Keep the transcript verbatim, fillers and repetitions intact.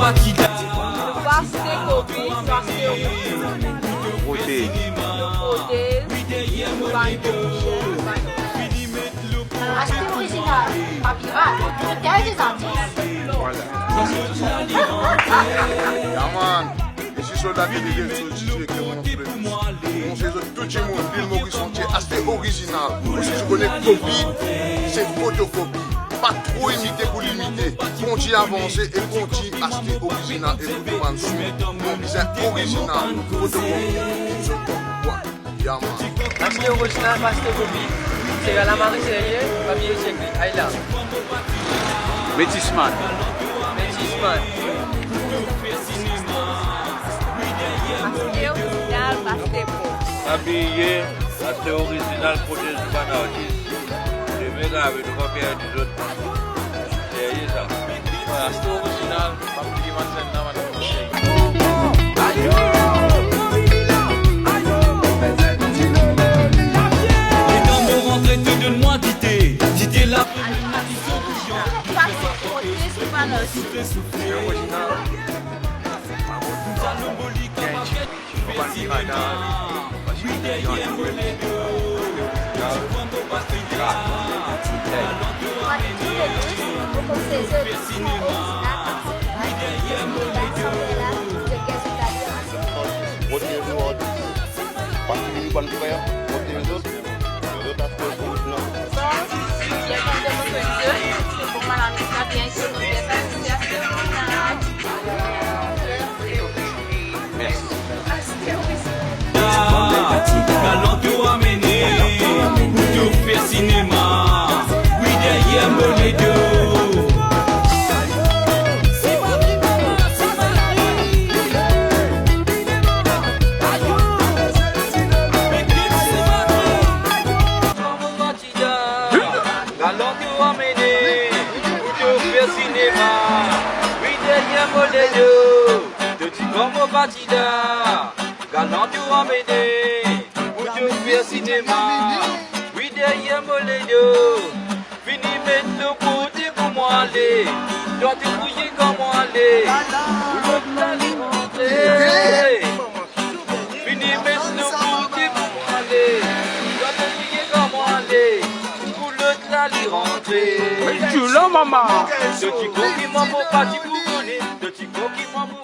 Aste kopi, aste kopi. Protez. Protez. Aste orizinal, pa pirat. Protez les artistes. Voilà. Ya, man. Mesi Solda T V, bien sir, si ti ek mwa, konsey zot tou dimoun, Lil Moris antie, aste orizinal. Parski zot kone kopi, se fotokopi. Pa tro imite pou limite. Kontign avanse e kontign aste orizinal e pou tou bann son. Nou bizin orizinal, fotokopi. Zot konpran? Ya, man. Aste orizinal, pa aste kopi. Segal a mari serye, pa bliye echek li. Ayla. Metisman. Metisman. Aste orizinal, pa aste kopi. Pa bliye, aste orizinal, protez bann artis. Demin, nou pa perdi zot. Serye sa. Aste orizinal, pa bliye bann zenn la, bann konsey. Letan mo rantre, to donn mwa dite, dite la. Protez nou, artis. Parski nou bann frer, protez zot. Zot aste orizinal. Mersi. Galan to amene, pou to fer sinema. Wi, deryer mo ledo. Galan to amene, pou to fer sinema. Wi, deryer mo ledo. To ti kouma batida. Galan to amene, pou to fer sinema. Wi, deryer mo ledo. Fini met lo kote pou mwa ale. Twa to gouye kan mwa ale. Pou lot la li rantre. Fini met lo kote pou mwa ale. Twa to gouye kan mwa ale. Pou lot la li rantre. Mama. To ti koki mwa mo pati pou kone. To ti koki mwa mo